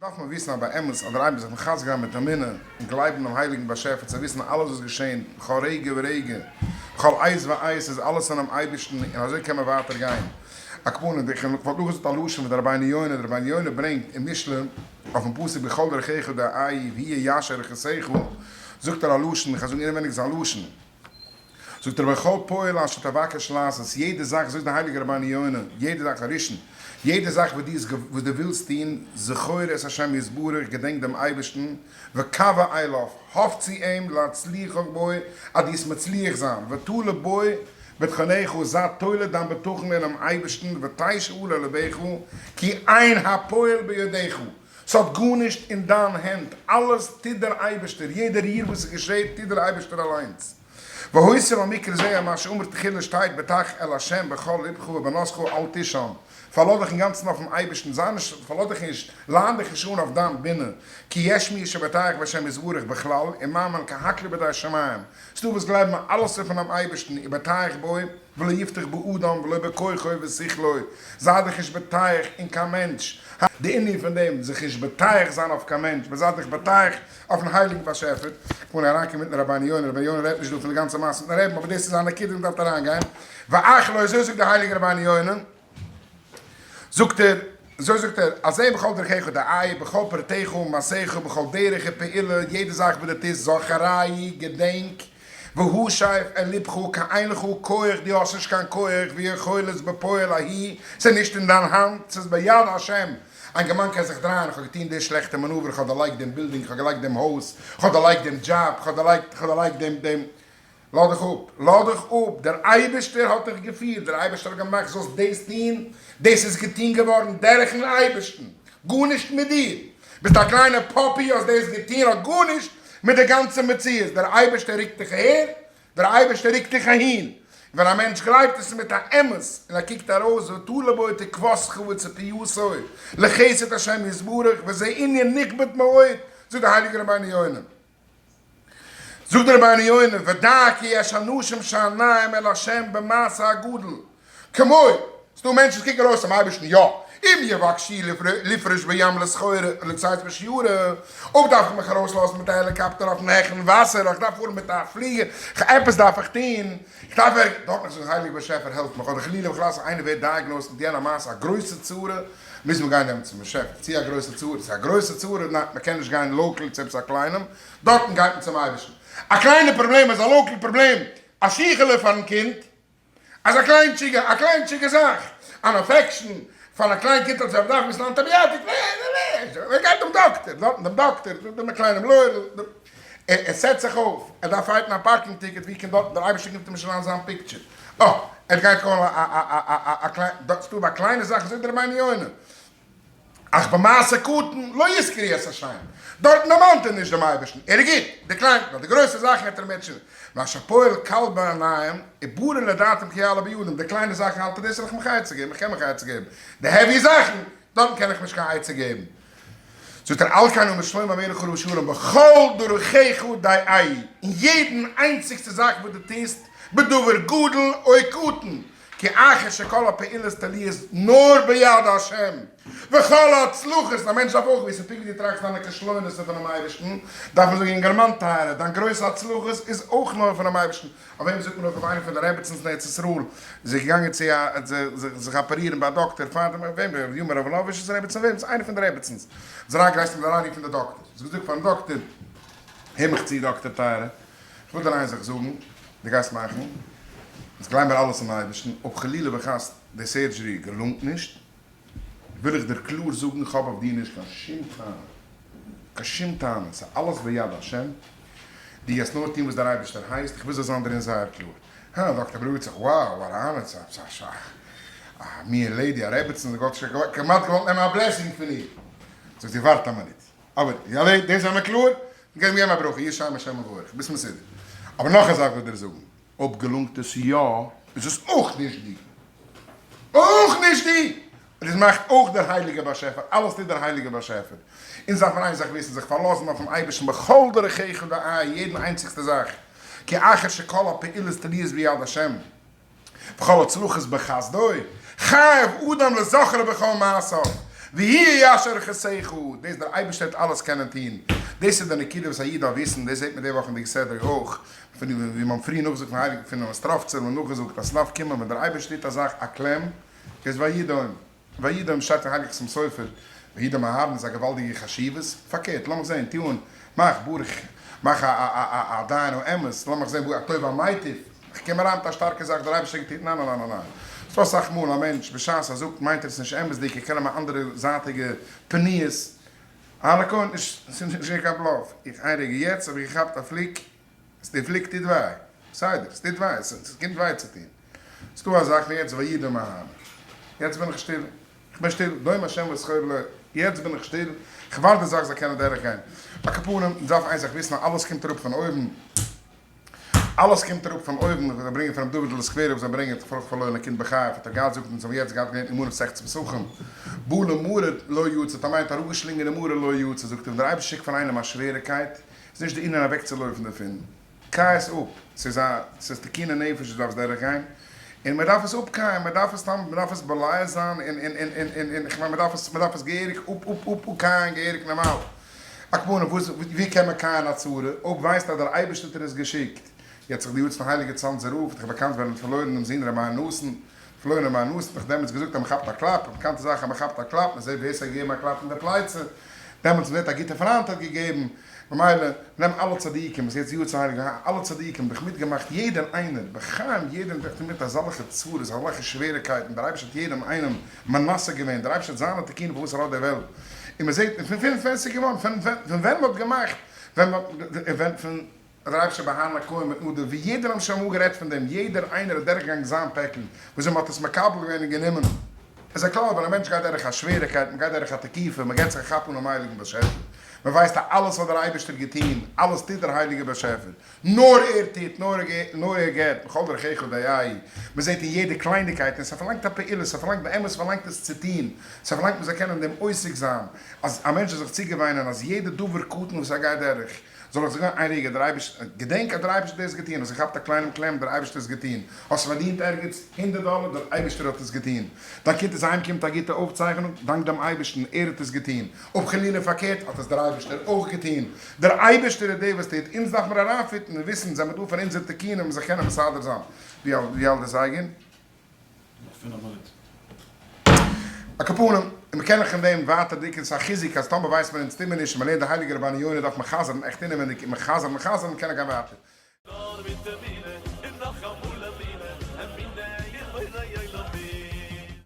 דארף מען וויסן אז באמת אז דער אייבערשטער זיך מחזק זיין מיט אמונה און גלייבן אינעם הייליגן באשעפער צו וויסן אלעס וואס געשען בכל רגע ורגע בכל עת ועת איז אלעס פונעם אייבערשטן און אזוי קען מען ווייטער גיין. עכ"פ, איך וואלט נאכגעזאגט א לשון פון דער רבינו יונה, דער רבינו יונה ברענגט אין משלי אויפן פסוק בכל דרכיך דעהו והוא יישר אורחותיך זאגט ער א לשון, איך וועל זאגן אינעווייניג זיין לשון, זאגט ער וכל פועל אשר תבקש לעשות, יעדע זאך, זאגט דער הייליגער רבינו יונה, יעדע זאך הראשון, יעדע זאך וואס דו וואס דו ווילסט טון, זכור את השם יתברך, געדענק דעם אייבערשטן, וקוה אליו, האף צו אים, להצליחך בו, אז דו וועסט מצליח זיין, ותלה בו בטחונך, זיי תולה דיין בטחון אינעם אייבערשטן, ותשאל אל לבך, כי אין הפועל בידך, ס'האט גארנישט אין דיין הענט, אלעס טוט דער אייבערשטער, יעדע ריר וואס עס געשעט טוט דער אייבערשטער אליינס. והוסיף על מקרא זה על מה שאמר תחילה שטייט בטח אל ה' בכל לבך ובנפשך אל תשען, פארלאז דיך אינגאנצן אויפן אייבערשטן, זיי נישט, פארלאז דיך נישט, ליין דיך נישט אן אויף דיין בינה, כי יש מי שבטח בה' יתברך בכלל, ומאמין כהקל בידי שמים, ס'דא וואס גלייבן אז אלעס איז פונעם אייבערשטן, ובטח בו, ולא יבטח באדם ולא בכוחו ושכלו, זיי דיך נישט בטח אין קיין מענטש, די ענין פון דעם זיך נישט בטח זיין אויף קיין מענטש, מען זיי דיך בטח אויפן הייליגן באשעפער, כ'מוז אריינקומען מיטן רבינו יונה, רבינו יונה רעדט נישט דא פון די גאנצע מעשה מיטן רעבן, אבער דאס איז א נקודה וואס מ'דארף אריינגיין, ואך לא אזוי זאגט דער הייליגער רבינו יונה, זאגט ער, אזוי זאגט ער, אז זה בכל דרכיך דעהו, בכל פרטיך ומעשיך, בכל דרך ופעולה, יעדע זאך וואס דו טוסט, זכרהו, געדענק, והשב אל לבך כי אין לך כח, דו האסט נישט קיין כח, ויכולת בפועל ההיא, ס'איז נישט אין דיין האנט, ס'איז ביד השם. א אינגערמאן קען זיך דרייען, איך האב געטון די שלעכטע מאנאווער, איך האב דערלייגט דעם בילדינג, איך האב געלייגט דעם הויז, איך האב דערלייגט דעם דזשאב, איך האב דערלייגט, איך האב דערלייגט דעם, דעם. לאז דיך אפ, לאז דיך אפ, דער אייבערשטער האט דיך געפירט, דער אייבערשטער האט געמאכט זאלסט דאס טון, דאס איז געטון געווארן דורכ'ן אייבערשטן, גארנישט מיט דיר, ביסט א קליינע puppy האסט דאס געטון, האט גארנישט מיט די גאנצע מציאות, דער אייבערשטער רוקט דיך אהער, דער אייבערשטער רוקט דיך אהין, ווען א מענטש גלייבט עס מיט א אמת און ער קוקט ארויס ותלה בו תקוותך וציפייתו לחסד השם יתברך וזה ענין נכבד מאוד, זאגט דער הייליגער רבינו יונה. זאגט דער רבינו יונה, ודע כי יש אנשים שעיניהם אל השם במעשה הגדול, כמו, ס'דא מענטשן וואס קוקן ארויס צום אייבערשטן, יא, אם יבקשו לפרוש בים לסחורה לצאת בשיירה, אויב דארף איך מיך ארויסלאזן מיט א העליקאפטער אויפן העכערן וואסער, איך דארף פארן מיט א פליגער, עפעס דארף איך טון, איך דארף ערגעץ, דארט מיך זאגן הייליגער באשעפער העלף מיך, אדער חלילה וחס איינער ווערט diagnosed מיט יענע מעשה א גרויסע צרה, מוז מען גיין נעמען צום באשעפער, צו א גרויסע צרה, ס'איז א גרויסע צרה, ניין, מען קען נישט גיין local צו עפעס א קליינעם, דארטן גייט מען צום אייבערשטן. א קליינע פראבלעם איז א local פראבלעם, א שיכעלע פארן קינד, אז א קליינטשיגע, א קליינטשיגע זאך, אן infection פאר א קליין קינד האט זיך דארף אביסל אנטיביאטיק, נע נע נע, מען גייט דעם דאקטער, דארטן דעם דאקטער, דעם קליינעם לויערל, ער סעט זיך אויף, ער דארף fight ן א parking ticket, ווי קען דארטן דער אייבערשטער קומט אים נישט אריין זיין picture, אה, ער גייט call ן א א א א א קליין, ס'דא ביי קליינע זאכן זאגט דער רבינו יונה, אך במעשה קטן לא יזכרו את השם, דארטן דערמאנט ער נישט דעם אייבערשטן, ער איז גוט, די קליינע, ווייל די גרויסע זאכן האט ער מער תשובה, מה שפועל קל בעיניים וברור לדעתם כי יעלה בידם, די קליינע זאכן האלט ער דאס זאל איך מיך עצה געבן, איך קען מיך עצה געבן, די heavy זאכן, דארטן קען איך נישט קיין עצה געבן. זאגט ער על כן אמר שלמה המלך עליו השלום בכל דרכיך דעהו, אין יעדן איינציגסטע זאך וואס דו טוסט, בדבר גדול או קטן, כי אחר שכל הפעולות תלויות נאר ביד השם, וכל ההצלחות, א מענטש דארף אויך וויסן, פונקט ווי דו טראכסט דיינע כשלונות איז פונעם אייבערשטן, דארף מען זאגן אינגערמאן טייערע, דיין גרויסע הצלחות איז אויך נאר פונעם אייבערשטן, אויף וועם זאגט מען אויך אויף איינע פון די רעבעצינס אין ארץ ישראל איז זי געגאנגען צו א זיך אפערירן ביי א דאקטער פאר דעם וועם ר' יומא ראבינאוויטש'ס רעבעצין וועם איינע פון די רעבעצינס זי אריינגערייסט און אריינגערופן די דאקטער זי האט געזאגט פארן דאקטער הער מיך צו דאקטער טייערע איך וויל דיר איין זאך זאגן דו גייסט מאכן אונז גלייבן מיר אלעס אין אייבערשטן אויב חלילה וחס די surgery געלונגט נישט וויל איך דיר קלאר זאגן, איך האב אויף דיר נישט קיין שום טענה, קיין שום טענה, ס'איז אלעס ביד השם, דו גייסט נאר טון וואס דער אייבערשטער הייסט, איך וויל זאלסט זיין דערין זייער קלאר. הא, דאקטער בארואיגט זיך, wow, אריין, ס'איז א א מין lady, א רעבעצן, זי האט כמעט געוואלט נעמען א blessing פון איר. זאגט זי, ווארט א מינוט, אבער יאללה, דאס זעמער קלאר, געב מיר א ברכה, יהי שם השם מבורך, ביסט מסודר. אבער נאך א זאך וויל איך דיר זאגן, אויב געלונגט עס יא, איז עס אויך נישט די. אויך נישט די! דאס מאכט אויך דער הייליגער באשעפער, אלעס טוט דער הייליגער באשעפער. אונז דארף מען איין זאך וויסן, זיך פארלאזן אויפן אייבערשטן בכל דרכיך דעהו, יעדן איינציגסטע זאך, כי אחר שכל הפעולות תלויות ביד השם, וכל הצלחות בחסדו, חייב אדם לזכרו בכל מעשיו. והוא יישר חסדך, דאס דער אייבערשטער וועט אלעס קענען טון, דאס איז די נקודה וואס א איד דארף וויסן, דאס זעט מען די וואך אין די סדרה אויך, פון ווי מ'האט פריער נאכגעזאגט פון הייליגן פונעם אסטראווצער האט מען נאכגעזאגט אז ס'דארף קומען ווען דער אייבערשטער טוט א זאך א קלעם איז וידום, וידום שטייט אין הייליגן חתם סופר, וידום אהרן איז א געוואלדיגע חשיבות, פארקערט לאמיך זען טו אן מאך ברוך מאך א א א א דיין האמת, לאמיך זען וואו א טוב המטיב, איך קום אריין מיט א שטארקע זאך דער אייבערשטער האט געטון ניין ניין ניין ניין ס'דא אסאך מאל א מענטש בשעת ער זאגט מיינט ער עס נישט אמת'דיג ער קען האבן א אנדערע זייטיגע פניות, אהרן הכהן נישט ס'איז נישט געווען קיין בלאף, איך איין רגע יעצט האב איך געכאפט א פליק די פליק טוט וויי, בסדר ס'טוט וויי ס'קומט וויי צו טון, ס'דא א זאך ווי יעצט וידום אהרן יעצט בין איך שטיל איך בין שטיל דום השם וזכור לו יעצט בין איך שטיל כ'ווארט די זאך זאל קענען דורך גיין, על כל פנים מ'דארף איין זאך וויסן אז אלעס קומט אראפ פון אויבן. אלעס קומט אראפ פון אויבן, וואס זיי ברענגען פון רבי דוד'ל סקווערער וואס זיי ברענגען האט פרוכט פארלוירן א קינד בחייו האט ער געהאט זאגט אונז האבן יעצט געהאט געלערנט אין גמרא מסכת פסחים בלע מרור לא יצא טאמער איינער האט אראפגעשלינגען די מרור לא יצא זאגט ער ווען דער אייבערשטער שיקט פאר איינעם א שוועריקייט איז נישט די ענין אוועקצולויפן דערפון קיי עס אפ ס'איז א ס'איז תיקוני נפש וואס דארפסט דורך גיין און מען דארף עס אפקייען מען דארף עס סתם מען דארף עס בולע זיין און און און און און און כ'מיין מען דארף עס מען דארף עס געהעריג אפ אפ אפ אפקייען געהעריג נארמאל. על כל פנים, וואס, ווי קען מען קייען א צרה, אויב ווייסט אז דער אייבערשטער האט דיר עס געשיקט? יעצט זיך די יארצייט פון הייליגער צאנזער רב, האט דאך באקאנט ווען ער האט פארלוירן דעם זון ר' מאיר נתן, פארלוירן ר' מאיר נתן, האט דאך דעמאלטס געזאגט אז מען כאפט א קלאפ, א באקאנטע זאך אז מען כאפט א קלאפ, מען זעט ווער עס האט געגעבן א קלאפ אין די פלייצע, דעמאלטס מען זעט א גוטע פריינט האט געגעבן, ממילא, נעם אלע צדיקים, וואס יעצט יארצייט הייליגע, אלע צדיקים האבן דאך מיטגעמאכט יעדער איינער, בחיים יעדער האט מיט אזאלכע צרות, אזאלכע שוועריקייטן, דער אייבערשטער האט יעדעם איינעם מנסה געווען, דער אייבערשטער האט זיינע תיקונים פארוואס ער האט די וועלט, און מען זעט פון פון ווען ס'איז געווארן, פון פון ווען מ'האט געמאכט, ווען מ'האט ווען פון דער אייבערשטער ביי אהרן הכהן מיט נדב, ווי יעדער האבן שוין אמאל גערעדט פון דעם, יעדער איינער האט דורכגעגאנגען זיין פעקל, וויאזוי מ'האט עס מקבל געווען און גענומען. עס איז א כלל ווען א מענטש גייט דורך א שוועריקייט, מ'גייט דורך א תקופה, מ'געט זיך א כאפ אנעם הייליגן באשעפער, מ'ווייסט אז אלעס האט דער אייבערשטער געטון, אלעס טוט דער הייליגער באשעפער, נאר ער טוט, נאר ער געבט, בכל דרכיך דעהו, מען זעט אין יעדע קלייניקייט, און ס'פארלאנגט א פעולה, ס'פארלאנגט באמת פארלאנגט עס צו טון, ס'פארלאנגט מען זאל קענען דעם עוסק זיין, אז א מענטש זאל זיך צוגעוויינען אז יעדע דבר קטן וואס ער גייט דורך, זאל איך זאגן איין רגע, דער אייבערשטער, געדענק אז דער אייבערשטער האט דאס געטון, האסט געכאפט א קליינעם קלעם, דער אייבערשטער האט עס געטון, האסט פארדינט ערגעץ הונדערט דאלער, דער אייבערשטער האט עס געטון, דיין קינד איז אהיים קומט א גוטע אויפצייכענונג, דאנק דעם אייבערשטן, ער האט עס געטון. אויב חלילה פארקערט האט עס דער אייבערשטער אויך געטון, דער אייבערשטער איז דער וואס טוט, אונז דארף מיר אריינפיטן און וויסן זעמיר דא פאר אונזער תיקונים און זיך קענען מסדר זיין. ווי האלט די זייגער? נאך פינף מינוט. על כל פנים, און מ'קען נאך אין דעם ווייטער דרוקן, ס'איז א חיזוק אז טאמער ווייסט מען אונז טוהן מיר נישט און מ'לערנט די הייליגע רבינו יונה דארף מען חזר'ן עכט אינעווענדיג און מ'חזר'ן און חזר'ן קען ער גיין ווייטער. נאר מיט די.